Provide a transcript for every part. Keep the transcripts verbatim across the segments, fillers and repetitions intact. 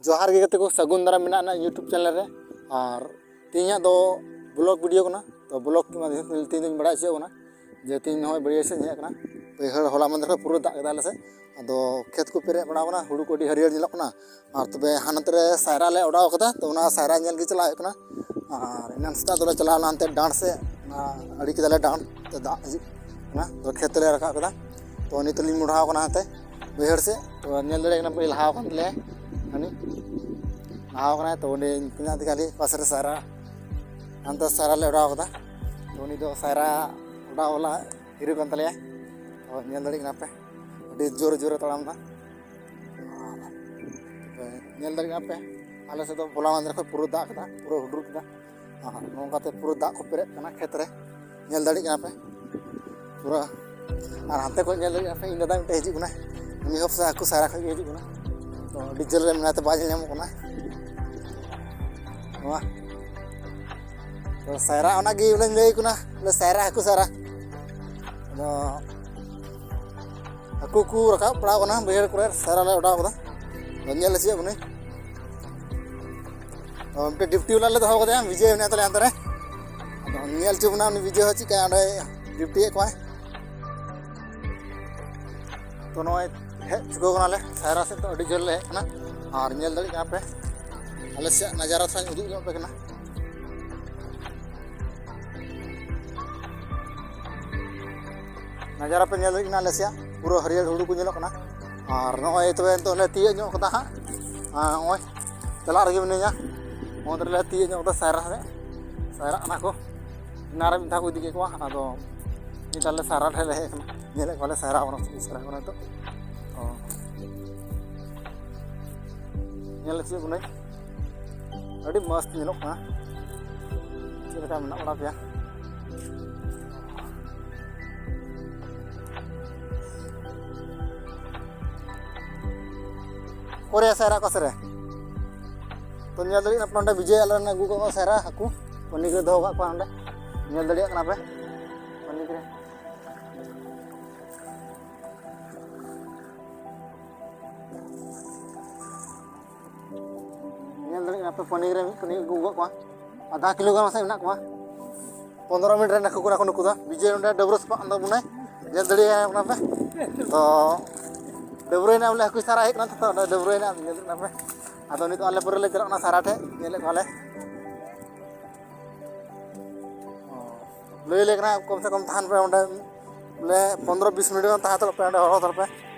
ᱡᱚᱦᱟᱨ ᱜᱮ ᱜᱟᱛᱮ ᱠᱚ, ᱥᱟᱹᱜᱩᱱ ᱫᱟᱨᱟᱢ ᱢᱮᱱᱟᱜᱼᱟ ᱤᱧᱟᱹᱜ YouTube ᱪᱮᱱᱮᱞ ᱨᱮ᱾ ᱟᱨ ᱛᱮᱦᱮᱧᱟᱜ ᱫᱚ ᱵᱞᱚᱜ ᱵᱷᱤᱰᱤᱭᱳ ᱠᱟᱱᱟ᱾ ᱛᱚ ᱵᱞᱚᱜ ᱢᱟᱫᱽᱫᱷᱚᱢ ᱛᱮ ᱛᱮᱦᱮᱧ ᱫᱚᱧ ᱵᱟᱲᱟᱭ ᱦᱚᱪᱚᱭᱮᱫ ᱵᱚᱱᱟ ᱡᱮ ᱛᱮᱦᱮᱧ ᱱᱚᱜᱼᱚᱭ ᱵᱟᱹᱭᱦᱟᱹᱲ ᱥᱮᱫ ᱤᱧ ᱦᱮᱡ ᱟᱠᱟᱱᱟ᱾ ᱵᱟᱹᱭᱦᱟᱹᱲ ᱦᱚᱞᱟ ᱢᱟᱫᱷᱮᱨ ᱠᱷᱚᱱ ᱯᱩᱨᱟᱹ ᱫᱟᱜ ᱠᱮᱫᱟ ᱟᱞᱮ ᱥᱮᱫ᱾ ᱟᱫᱚ ᱠᱷᱮᱛ ᱠᱚ ᱯᱮᱨᱮᱡ ᱵᱟᱲᱟᱣ ᱟᱠᱟᱱᱟ, ᱦᱩᱲᱩ ᱠᱚ ᱟᱹᱰᱤ ᱦᱟᱹᱨᱭᱟᱹᱲ ᱧᱮᱞᱚᱜ ᱠᱟᱱᱟ᱾ ᱟᱨ ᱛᱚᱵᱮ ᱦᱟᱱᱛᱮ ᱨᱮ ᱥᱟᱭᱨᱟ ᱞᱮ ᱚᱰᱟᱣ ᱠᱟᱫᱟ, ᱛᱚ ᱚᱱᱟ ᱥᱟᱭᱨᱟ ᱧᱮᱞ ᱜᱮ ᱪᱟᱞᱟᱜ ᱦᱩᱭᱩᱜ ᱠᱟᱱᱟ᱾ ᱟᱨ ᱮᱱᱟᱱ ᱥᱮᱛᱟᱜ ᱫᱚᱞᱮ ᱪᱟᱞᱟᱣ ᱞᱮᱱᱟ ᱦᱟᱱᱛᱮ ᱰᱟᱸᱰ ᱥᱮᱫ, ᱚᱱᱟ ᱟᱲᱮ ᱠᱮᱫᱟᱞᱮ ᱰᱟᱸᱰ ᱛᱮ ᱫᱟᱜ ᱦᱤᱡᱩᱜ ᱠᱟᱱᱟ, ᱛᱚ ᱠᱷᱮᱛ ᱛᱮᱞᱮ ᱨᱟᱠᱟᱵ ᱠᱮᱫᱟ᱾ ᱛᱚ ᱱᱤᱛᱚᱜ ᱞᱤᱧ ᱢᱚᱰᱷᱟᱣ ᱠᱟᱱᱟ ᱦᱟᱱᱛᱮ ᱵᱟᱹᱭᱦᱟᱹᱲ ᱥᱮᱫ᱾ ᱛᱚ ᱧᱮᱞ ᱫᱟᱲᱮᱭᱟᱜ ᱠᱟᱱᱟ ᱯᱮ, ᱞᱟᱦᱟᱣ ᱠᱟᱱ ᱛᱟᱞᱮᱭᱟ ᱦᱟᱹᱱᱤ, ᱞᱟᱦᱟᱣ ᱠᱟᱱᱟᱭ᱾ ᱛᱚ ᱩᱱᱤ ᱠᱚᱧᱟ ᱛᱮᱜᱮ ᱟᱞᱮ ᱯᱟᱥᱮ ᱨᱮ ᱥᱟᱭᱨᱟ, ᱦᱟᱱᱛᱮ ᱥᱟᱭᱨᱟ ᱞᱮ ᱚᱰᱟᱣ ᱠᱟᱫᱟ᱾ ᱛᱚ ᱩᱱᱤ ᱫᱚ ᱥᱟᱭᱨᱟ ᱚᱰᱟᱣ ᱵᱟᱞᱟ ᱦᱤᱨᱳ ᱠᱟᱱ ᱛᱟᱞᱮᱭᱟ᱾ ᱛᱚ ᱧᱮᱞ ᱫᱟᱲᱮᱭᱟᱜ ᱠᱟᱱᱟ ᱯᱮ, ᱟᱹᱰᱤ ᱡᱳᱨ ᱡᱳᱨᱮ ᱛᱟᱲᱟᱢ ᱮᱫᱟ᱾ ᱛᱚᱵᱮ ᱧᱮᱞ ᱫᱟᱲᱮᱭᱟᱜ ᱠᱟᱱᱟ ᱯᱮ, ᱟᱞᱮ ᱥᱮᱫ ᱫᱚ ᱦᱚᱞᱟ ᱢᱟᱫᱷᱮᱨ ᱠᱷᱚᱱ ᱯᱩᱨᱟᱹ ᱫᱟᱜ ᱠᱮᱫᱟ, ᱯᱩᱨᱟᱹ ᱦᱩᱰᱩᱨ ᱠᱮᱫᱟ᱾ ᱟᱨ ᱱᱚᱝᱠᱟᱛᱮ ᱯᱩᱨᱟᱹ ᱫᱟᱜ ᱠᱚ ᱯᱮᱨᱮᱡ ᱠᱟᱱᱟ ᱠᱷᱮᱛ ᱨᱮ, ᱧᱮᱞ ᱫᱟᱲᱮᱭᱟᱜ ᱠᱟᱱᱟ ᱯᱮ ᱯᱩᱨᱟᱹ᱾ ᱟᱨ ᱦᱟᱱᱛᱮ ᱠᱷᱚᱱ ᱧᱮᱞ ᱫᱟᱲᱮᱭᱟᱜ ᱠᱟᱱᱟ ᱯᱮ, ᱤᱧ ᱫᱟᱫᱟ ᱢᱤᱫᱴᱮᱱ ᱦᱤᱡᱩᱜ ᱠᱟᱱᱟ, ᱩᱱᱤ ᱦᱚᱸ ᱯᱟᱥᱮ ᱦᱟᱹᱠᱩ ᱥᱟᱭᱨᱟ ᱠᱷᱚᱱ ᱜᱮ ᱦᱤᱡᱩᱜ ᱠᱟᱱᱟ᱾ ᱛᱚ ᱟᱹᱰᱤ ᱡᱷᱟᱹᱞ ᱨᱮ ᱢᱮᱱᱟᱭ ᱛᱮ ᱵᱟᱭ ᱧᱮᱞ ᱧᱟᱢᱚᱜ ᱠᱟᱱᱟ᱾ ᱱᱚᱣᱟ ᱛᱚ ᱥᱟᱭᱨᱟ ᱚᱱᱟᱜᱮ ᱵᱚᱞᱮᱧ ᱞᱟᱹᱭ ᱠᱟᱱᱟ, ᱵᱚᱞᱮ ᱥᱟᱭᱨᱟ ᱦᱟᱹᱠᱩ ᱥᱟᱭᱨᱟ᱾ ᱟᱫᱚ ᱦᱟᱹᱠᱩ ᱠᱚ ᱨᱟᱠᱟᱵ ᱵᱟᱲᱟᱣ ᱠᱟᱱᱟ ᱵᱟᱹᱭᱦᱟᱹᱲ ᱠᱚᱨᱮ, ᱥᱟᱭᱨᱟ ᱞᱮ ᱚᱰᱟᱣ ᱠᱟᱫᱟ᱾ ᱟᱫᱚ ᱧᱮᱞ ᱦᱚᱪᱚᱭᱮᱫ ᱵᱚᱱᱟᱹᱧ᱾ ᱛᱚ ᱢᱤᱫᱴᱮᱱ ᱰᱤᱯᱴᱤ ᱵᱟᱞᱟ ᱞᱮ ᱫᱚᱦᱚ ᱠᱟᱫᱮᱭᱟ, ᱵᱤᱡᱚᱭ ᱢᱮᱱᱟᱭ ᱛᱟᱞᱮᱭᱟ ᱦᱟᱱᱛᱮ ᱨᱮ᱾ ᱟᱫᱚ ᱧᱮᱞ ᱦᱚᱪᱚ ᱵᱚᱱᱟ ᱩᱱᱤ ᱵᱤᱡᱚᱭ ᱦᱚᱸ ᱪᱮᱫ ᱠᱟ ᱚᱸᱰᱮ ᱰᱤᱯᱴᱤᱭᱮᱫ ᱠᱚᱣᱟᱭ᱾ ᱛᱚ ᱱᱚᱜᱼᱚᱭ ᱦᱮᱡ ᱪᱩᱠᱟᱹᱣ ᱠᱟᱱᱟᱞᱮ, ᱥᱟᱭᱨᱟ ᱥᱮᱫ ᱫᱚ ᱟᱹᱰᱤ ᱡᱷᱟᱹᱞ ᱞᱮ ᱦᱮᱡ ᱠᱟᱱᱟ᱾ ᱟᱨ ᱧᱮᱞ ᱫᱟᱲᱮᱭᱟᱜ ᱠᱟᱱᱟ ᱯᱮ, ᱟᱞᱮ ᱥᱮᱭᱟᱜ ᱱᱟᱡᱟᱨᱟ ᱛᱷᱚᱲᱟᱧ ᱩᱫᱩᱜ ᱧᱚᱜ ᱟᱯᱮ ᱠᱟᱱᱟ᱾ ᱱᱟᱡᱟᱨᱟ ᱯᱮ ᱧᱮᱞ ᱫᱟᱲᱮᱭᱟᱜ ᱠᱟᱱᱟ ᱟᱞᱮ ᱥᱮᱭᱟᱜ ᱯᱩᱨᱟᱹ ᱦᱟᱹᱨᱭᱟᱹᱲ ᱦᱩᱲᱩ ᱠᱚ ᱧᱮᱞᱚᱜ ᱠᱟᱱᱟ᱾ ᱟᱨ ᱱᱚᱜᱼᱚᱭ ᱛᱚᱵᱮ ᱱᱤᱛᱚᱜ ᱞᱮ ᱛᱤᱭᱳᱜ ᱧᱚᱜ ᱠᱟᱫᱟ ᱦᱟᱸᱜ᱾ ᱟᱨ ᱱᱚᱜᱼᱚᱭ ᱪᱟᱞᱟᱜ ᱨᱮᱜᱮ ᱢᱤᱱᱟᱹᱧᱟ᱾ ᱱᱚᱜᱼᱚᱭ ᱛᱚᱵᱮ ᱞᱮ ᱛᱤᱭᱳᱜ ᱧᱚᱜ ᱠᱟᱫᱟ ᱥᱟᱭᱨᱟ ᱥᱮᱫ, ᱥᱟᱭᱨᱟᱜ ᱠᱟᱱᱟ ᱠᱚ᱾ ᱮᱱᱟᱱ ᱨᱮ ᱢᱤᱫ ᱫᱷᱟᱣ ᱠᱚ ᱤᱫᱤ ᱠᱮᱫ ᱠᱚᱣᱟ, ᱟᱫᱚ ᱱᱤᱛ ᱟᱞᱮ ᱥᱟᱭᱨᱟ ᱴᱷᱮᱱ ᱞᱮ ᱦᱮᱡ ᱟᱠᱟᱱᱟ᱾ ᱧᱮᱞᱮᱫ ᱠᱚᱣᱟᱞᱮ ᱥᱟᱭᱨᱟ ᱠᱟᱱᱟ ᱥᱮ ᱥᱟᱭᱨᱟ ᱠᱟᱱᱟ ᱱᱤᱛᱚᱜ᱾ ᱚ, ᱧᱮᱞ ᱦᱚᱪᱚᱭᱮᱫ ᱵᱚᱱᱟᱹᱧ, ᱟᱹᱰᱤ ᱢᱚᱡᱽ ᱧᱮᱞᱚᱜ ᱠᱟᱱᱟ᱾ ᱪᱮᱫ ᱞᱮᱠᱟ ᱢᱮᱱᱟᱜ ᱵᱟᱲᱟ ᱯᱮᱭᱟ? ᱚᱠᱚᱨᱮ ᱥᱟᱭᱨᱟ ᱚᱠᱟ ᱥᱮᱫ ᱨᱮ? ᱛᱚ ᱧᱮᱞ ᱫᱟᱲᱮᱭᱟᱜ ᱠᱟᱱᱟ ᱯᱮ ᱱᱚᱸᱰᱮ ᱵᱤᱡᱚᱭ ᱟᱞᱮ ᱨᱮᱱ ᱟᱹᱜᱩ ᱠᱟᱜ ᱠᱚᱣᱟ ᱥᱟᱭᱨᱟ ᱦᱟᱹᱠᱩ, ᱛᱚ ᱱᱤᱭᱟᱹ ᱠᱚᱨᱮ ᱫᱚᱦᱚ ᱠᱟᱜ ᱠᱚᱣᱟ ᱱᱚᱸᱰᱮ, ᱧᱮᱞ ᱫᱟᱲᱮᱭᱟᱜ ᱠᱟᱱᱟ ᱯᱮ ᱯᱟᱹᱱᱤ ᱠᱚᱨᱮ᱾ ᱟᱯᱮ ᱯᱟᱹᱱᱤ ᱨᱮ ᱢᱤᱫ ᱯᱟᱹᱱᱤ ᱟᱹᱜᱩ ᱟᱠᱟᱫ ᱠᱚᱣᱟ, ᱟᱫᱷᱟ ᱠᱤᱞᱳ ᱜᱟᱱ ᱥᱮ ᱢᱮᱱᱟᱜ ᱠᱚᱣᱟ᱾ ᱯᱚᱱᱫᱽᱨᱚ ᱢᱤᱱᱤᱴ ᱨᱮ ᱱᱩᱠᱩ ᱠᱚᱲᱟ ᱠᱚ, ᱱᱩᱠᱩ ᱫᱚ ᱵᱤᱡᱚᱭ ᱱᱚᱰᱮ ᱰᱟᱹᱵᱽᱨᱟᱹ ᱥᱟᱯᱟᱜ ᱠᱟᱱ ᱛᱟᱵᱚᱱᱟᱭ, ᱧᱮᱞ ᱫᱟᱲᱮᱭᱟᱭ ᱠᱟᱱᱟ ᱯᱮ᱾ ᱛᱚ ᱰᱟᱹᱵᱽᱨᱟᱹᱭᱮᱱᱟ ᱵᱚᱞᱮ, ᱦᱟᱹᱠᱩ ᱥᱟᱨᱟ ᱦᱮᱡ ᱠᱟᱱᱟ ᱛᱚ, ᱚᱸᱰᱮ ᱰᱟᱹᱵᱽᱨᱟᱹᱭᱮᱱᱟ, ᱧᱮᱞ ᱠᱟᱱᱟ ᱯᱮ᱾ ᱟᱫᱚ ᱱᱤᱛᱚᱜ ᱟᱞᱮ ᱯᱩᱨᱟᱹ ᱞᱮ ᱪᱟᱞᱟᱜ ᱠᱟᱱᱟ ᱥᱟᱨᱟ ᱴᱷᱮᱡ, ᱧᱮᱞᱮᱫ ᱠᱚᱣᱟᱞᱮ᱾ ᱞᱟᱹᱭ ᱞᱮ ᱠᱟᱱᱟ ᱠᱚᱢ ᱥᱮ ᱠᱚᱢ ᱛᱟᱦᱮᱱ ᱯᱮ ᱚᱸᱰᱮ, ᱵᱚᱞᱮ ᱯᱚᱱᱫᱽᱨᱚ ᱵᱤᱥ ᱢᱤᱱᱤᱴ ᱜᱟᱱ ᱛᱟᱦᱮᱸ ᱦᱟᱛᱟᱲᱚᱜ ᱯᱮ ᱚᱸᱰᱮ, ᱦᱚᱨ ᱦᱚᱨ ᱯᱮ,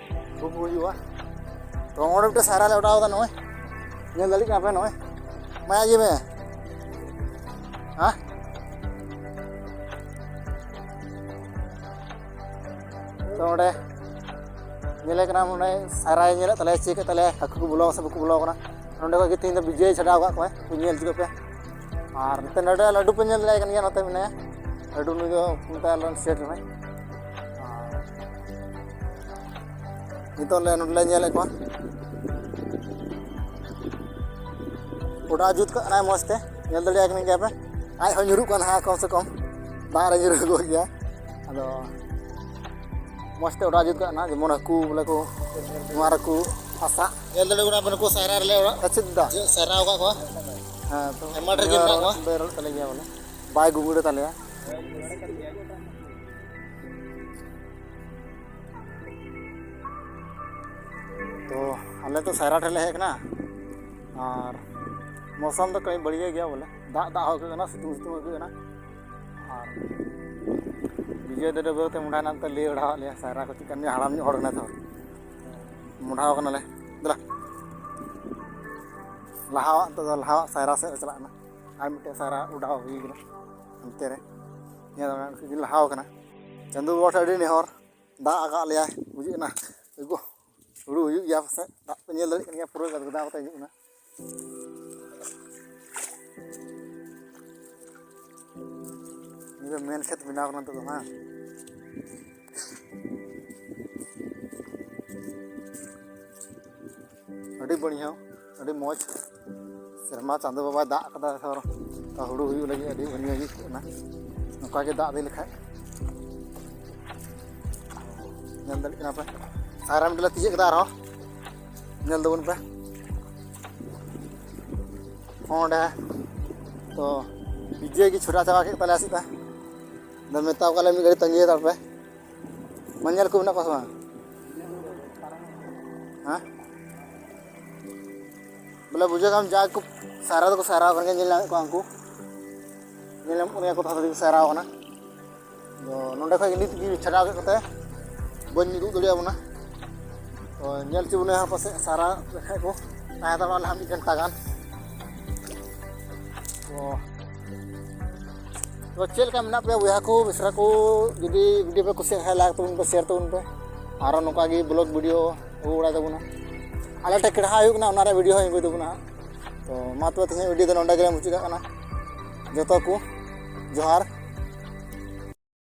ᱩᱱᱠᱩ ᱠᱚ ᱦᱩᱭᱩᱜᱼᱟ᱾ ᱛᱚ ᱚᱸᱰᱮ ᱢᱤᱫᱴᱮᱱ ᱥᱟᱭᱨᱟ ᱞᱮ ᱚᱰᱟᱣ ᱮᱫᱟ, ᱱᱚᱜᱼᱚᱭ ᱧᱮᱞ ᱫᱟᱲᱮᱭᱟᱜ ᱠᱟᱱᱟ ᱯᱮ, ᱱᱚᱜᱼᱚᱭ ᱢᱟᱭᱟ ᱤᱭᱟᱹ ᱢᱮ, ᱦᱮᱸ᱾ ᱛᱚ ᱚᱸᱰᱮ ᱧᱮᱞᱮ ᱠᱟᱱᱟ, ᱚᱸᱰᱮ ᱥᱟᱭᱨᱟᱭ ᱧᱮᱞᱮᱫ ᱛᱟᱞᱮᱭᱟ, ᱪᱮᱠ ᱮᱫ ᱛᱟᱞᱮᱭᱟ ᱦᱟᱹᱠᱩ ᱠᱚ ᱵᱚᱞᱚ ᱥᱮ ᱵᱟᱠᱚ ᱵᱚᱞᱚ ᱠᱟᱱᱟ᱾ ᱱᱚᱸᱰᱮ ᱠᱷᱚᱡ ᱜᱮ ᱛᱮᱦᱮᱧ ᱫᱚ ᱵᱤᱡᱚᱭ ᱪᱷᱟᱰᱟᱣ ᱟᱠᱟᱫ ᱠᱚᱣᱟᱭ, ᱩᱱᱠᱩ ᱧᱮᱞ ᱦᱚᱪᱚ ᱠᱚᱯᱮ᱾ ᱟᱨ ᱱᱚᱛᱮ ᱱᱚᱰᱮ ᱞᱟᱹᱰᱩ ᱯᱮ ᱧᱮᱞ ᱫᱟᱲᱮᱭᱟᱜ ᱠᱟᱱ ᱜᱮᱭᱟ, ᱱᱚᱛᱮ ᱢᱮᱱᱟᱭᱟ ᱞᱟᱹᱰᱩ, ᱱᱩᱭ ᱫᱚ ᱢᱮᱛᱟᱭ ᱞᱚᱱ ᱥᱮᱴ ᱠᱟᱱᱟᱭ᱾ ᱟᱨ ᱱᱤᱛᱚᱜ ᱞᱮ ᱱᱚᱰᱮ ᱞᱮ ᱧᱮᱞᱮᱫ ᱠᱚᱣᱟ, ᱚᱰᱟᱣ ᱡᱩᱛ ᱠᱟᱜ ᱠᱟᱱᱟᱭ ᱢᱚᱡᱽ ᱛᱮ, ᱧᱮᱞ ᱫᱟᱲᱮᱭᱟᱜ ᱠᱟᱱ ᱜᱮᱭᱟ ᱯᱮ᱾ ᱟᱡ ᱦᱚᱸ ᱧᱩᱨᱩᱜ ᱠᱟᱱ ᱛᱟᱦᱮᱸᱫ, ᱠᱚᱢ ᱥᱮ ᱠᱚᱢ ᱫᱟᱜ ᱨᱮ ᱧᱩᱨᱩ ᱜᱚᱫ ᱜᱮᱭᱟ᱾ ᱟᱫᱚ ᱢᱚᱡᱽ ᱛᱮ ᱚᱰᱟᱣ ᱡᱩᱛ ᱠᱟᱜ ᱠᱟᱱᱟ, ᱡᱮᱢᱚᱱ ᱦᱟᱹᱠᱩ ᱵᱚᱞᱮ ᱠᱚ ᱱᱚᱣᱟ ᱨᱮᱠᱚ ᱯᱷᱟᱥᱟᱜ᱾ ᱧᱮᱞ ᱫᱟᱲᱮᱭᱟᱜ ᱠᱟᱱᱟ ᱯᱮ, ᱱᱩᱠᱩ ᱥᱟᱭᱨᱟ ᱨᱮᱞᱮ ᱚᱲᱟᱜ ᱟᱪᱪᱷᱟ ᱫᱟ᱾ ᱥᱟᱭᱨᱟ ᱟᱠᱟᱫ ᱠᱚᱣᱟ᱾ ᱦᱮᱸ, ᱛᱚ ᱟᱭᱢᱟ ᱰᱷᱮᱨ ᱜᱮ ᱢᱮᱱᱟᱜ ᱠᱚᱣᱟ᱾ ᱵᱟᱭ ᱨᱚᱲ ᱛᱟᱞᱮ ᱜᱮᱭᱟ ᱵᱚᱞᱮ, ᱵᱟᱭ ᱜᱩᱢᱟᱹᱲ ᱛᱟᱞᱮᱭᱟ᱾ ᱛᱚ ᱟᱞᱮ ᱫᱚ ᱥᱟᱭᱨᱟ ᱴᱷᱮᱱ ᱞᱮ ᱦᱮᱡ ᱟᱠᱟᱱᱟ, ᱟᱨ ᱢᱳᱥᱚᱢ ᱫᱚ ᱠᱟᱹᱡ ᱵᱟᱹᱲᱤᱡ ᱜᱮᱭᱟ ᱵᱚᱞᱮ, ᱫᱟᱜ ᱫᱟᱜ ᱦᱚᱸ ᱟᱹᱭᱠᱟᱹᱜ ᱠᱟᱱᱟ, ᱥᱤᱛᱩᱝ ᱥᱤᱛᱩᱝ ᱟᱹᱭᱠᱟᱹᱜ ᱠᱟᱱᱟ᱾ ᱟᱨ ᱵᱤᱡᱚᱭ ᱫᱚ ᱰᱟᱹᱵᱽᱨᱟᱹ ᱛᱮ ᱢᱚᱸᱰᱷᱟᱭ ᱱᱟᱢ ᱛᱮ ᱞᱟᱹᱭ ᱵᱟᱲᱟ ᱟᱫ ᱞᱮᱭᱟ, ᱥᱟᱭᱨᱟ ᱠᱚ ᱪᱮᱫ ᱠᱟᱱ ᱜᱮᱭᱟ, ᱦᱟᱲᱟᱢ ᱧᱚᱜ ᱦᱚᱲ ᱠᱟᱱᱟᱭ ᱛᱚ, ᱢᱚᱸᱰᱷᱟᱣ ᱠᱟᱱᱟᱞᱮ᱾ ᱫᱮᱞᱟ, ᱞᱟᱦᱟᱣᱟᱜ, ᱱᱤᱛᱚᱜ ᱫᱚ ᱞᱟᱦᱟᱣᱟᱜ ᱥᱟᱭᱨᱟ ᱥᱮᱫ ᱞᱮ ᱪᱟᱞᱟᱜ ᱠᱟᱱᱟ᱾ ᱟᱨ ᱢᱤᱫᱴᱮᱡ ᱥᱟᱭᱨᱟ ᱚᱰᱟᱣ ᱦᱩᱭ ᱠᱟᱱᱟ ᱦᱟᱱᱛᱮ ᱨᱮ, ᱧᱮᱞ ᱢᱮ, ᱩᱱᱠᱤᱱ ᱠᱤᱱ ᱞᱟᱦᱟᱣ ᱠᱟᱱᱟ᱾ ᱪᱟᱸᱫᱳ ᱵᱟᱵᱟ ᱴᱷᱮᱱ ᱟᱹᱰᱤ ᱱᱮᱦᱚᱨ, ᱫᱟᱜ ᱟᱠᱟᱫ ᱞᱮᱭᱟᱭ, ᱵᱩᱡᱷᱟᱹᱜ ᱠᱟᱱᱟ᱾ ᱮᱜᱳ, ᱦᱩᱲᱩ ᱦᱩᱭᱩᱜ ᱜᱮᱭᱟ ᱯᱟᱥᱮᱡ, ᱫᱟᱜ ᱯᱮ ᱧᱮᱞ ᱫᱟᱲᱮᱭᱟᱜ ᱠᱟᱱ ᱜᱮᱭᱟ, ᱯᱩᱨᱟᱹ ᱜᱟᱫᱜᱟᱫᱟᱣ ᱠᱟᱛᱮ ᱦᱤᱡᱩᱜ ᱠᱟᱱᱟ᱾ ᱱᱤᱭᱟᱹ ᱫᱚ ᱢᱮᱱ ᱠᱷᱮᱛ ᱵᱮᱱᱟᱣ ᱠᱟᱱᱟ ᱱᱤᱛᱚᱜ ᱫᱚ, ᱦᱮᱸ᱾ ᱟᱹᱰᱤ ᱵᱟᱹᱲᱤᱭᱟᱹ, ᱟᱹᱰᱤ ᱢᱚᱡᱽ᱾ ᱥᱮᱨᱢᱟ ᱪᱟᱸᱫᱳ ᱵᱟᱵᱟᱭ ᱫᱟᱜ ᱠᱟᱫᱟ, ᱛᱚ ᱦᱩᱲᱩ ᱦᱩᱭᱩᱜ ᱞᱟᱹᱜᱤᱫ ᱟᱹᱰᱤ ᱵᱟᱹᱲᱤᱭᱟᱹ ᱦᱩᱭᱩᱜ ᱠᱟᱱᱟ᱾ ᱱᱚᱝᱠᱟ ᱜᱮ ᱫᱟᱜ ᱤᱫᱤ ᱞᱮᱠᱷᱟᱡ᱾ ᱧᱮᱞ ᱫᱟᱲᱮᱭᱟᱜ ᱠᱟᱱᱟ ᱯᱮ, ᱥᱟᱭᱨᱟ ᱢᱤᱫᱴᱮᱡ ᱞᱮ ᱛᱤᱭᱟᱹᱜ ᱠᱮᱫᱟ ᱟᱨᱦᱚᱸ᱾ ᱧᱮᱞ ᱛᱟᱵᱚᱱ ᱯᱮ᱾ ᱚᱸᱰᱮ ᱛᱚ ᱰᱤᱡᱮ ᱜᱮ ᱪᱷᱩᱴᱟᱣ ᱪᱟᱵᱟ ᱠᱮᱫ ᱛᱟᱞᱮᱭᱟ ᱥᱮᱛᱟ᱾ ᱟᱫᱚ ᱢᱮᱛᱟᱣ ᱠᱟᱜ ᱞᱮ ᱢᱤᱫ ᱜᱷᱟᱹᱲᱤ ᱛᱟᱺᱜᱤ ᱦᱟᱛᱟᱲ ᱯᱮ᱾ ᱢᱟ ᱧᱮᱞ ᱠᱚ ᱢᱮᱱᱟᱜ ᱠᱚᱣᱟ ᱥᱮ ᱵᱟᱝ? ᱦᱮᱸ? ᱵᱚᱞᱮ ᱵᱩᱡᱷᱟᱹᱣ ᱠᱟᱢ ᱡᱟ ᱠᱚ ᱥᱟᱭᱨᱟ ᱫᱚᱠᱚ ᱥᱟᱭᱨᱟ ᱟᱠᱟᱱ ᱜᱮᱭᱟ, ᱧᱮᱞ ᱧᱟᱢᱮᱫ ᱠᱚᱣᱟ ᱩᱱᱠᱩ᱾ ᱧᱮᱞ ᱧᱟᱢᱚᱜ ᱠᱟᱱ ᱜᱮᱭᱟ ᱠᱚ ᱛᱟᱦᱞᱮ ᱥᱟᱭᱨᱟ ᱟᱠᱟᱱᱟ᱾ ᱟᱫᱚ ᱱᱚᱸᱰᱮ ᱠᱷᱚᱡ ᱜᱮ ᱱᱤᱛ ᱜᱮ ᱪᱷᱟᱰᱟᱣ ᱠᱮᱫ ᱠᱚᱛᱮ ᱵᱟᱹᱧ ᱩᱫᱩᱜ ᱫᱟᱲᱮᱭᱟᱵᱚᱱᱟ᱾ ᱛᱚ ᱧᱮᱞ ᱦᱚᱪᱚ ᱵᱚᱱᱟ ᱦᱟᱸᱜ ᱯᱟᱥᱮᱡ ᱥᱟᱭᱨᱟ ᱞᱮᱠᱷᱟᱡ ᱠᱚ ᱛᱟᱦᱮᱸ ᱦᱟᱛᱟᱲᱚᱜᱼᱟ ᱱᱟᱦᱟᱜ ᱢᱤᱫ ᱜᱷᱚᱱᱴᱟ ᱜᱟᱱ᱾ ᱛᱚ ᱛᱚ ᱪᱮᱫ ᱞᱮᱠᱟ ᱢᱮᱱᱟᱜ ᱯᱮᱭᱟ ᱵᱚᱭᱦᱟ ᱠᱚ ᱢᱤᱥᱨᱟ ᱠᱚ? ᱡᱩᱫᱤ ᱵᱷᱤᱰᱤᱭᱳ ᱯᱮ ᱠᱩᱥᱤᱭᱟᱜ ᱠᱷᱟᱡ ᱞᱟᱭᱤᱠ ᱛᱟᱵᱚᱱ ᱯᱮ, ᱥᱮᱭᱟᱨ ᱛᱟᱵᱚᱱ ᱯᱮ᱾ ᱟᱨᱚ ᱱᱚᱝᱠᱟ ᱜᱮ ᱵᱞᱚᱜ ᱵᱷᱤᱰᱤᱭᱳ ᱟᱹᱜᱩ ᱵᱟᱲᱟᱭ ᱛᱟᱵᱚᱱᱟ᱾ ᱟᱞᱮ ᱴᱷᱮᱱ ᱠᱮᱲᱦᱟ ᱦᱩᱭᱩᱜ ᱠᱟᱱᱟ, ᱚᱱᱟ ᱨᱮᱭᱟᱜ ᱵᱷᱤᱰᱤᱭᱳ ᱦᱚᱸ ᱟᱹᱜᱩᱭ ᱛᱟᱵᱚᱱᱟ ᱦᱟᱸᱜ᱾ ᱛᱚ ᱢᱟ ᱛᱚᱵᱮ ᱛᱮᱦᱮᱧᱟᱜ ᱵᱷᱤᱰᱤᱭᱳ ᱫᱚ ᱱᱚᱸᱰᱮ ᱜᱮᱞᱮ ᱢᱩᱪᱟᱹᱫ ᱠᱟᱜ ᱠᱟᱱᱟ᱾ ᱡᱚᱛᱚ ᱠᱚ ᱡᱚᱦᱟᱨ᱾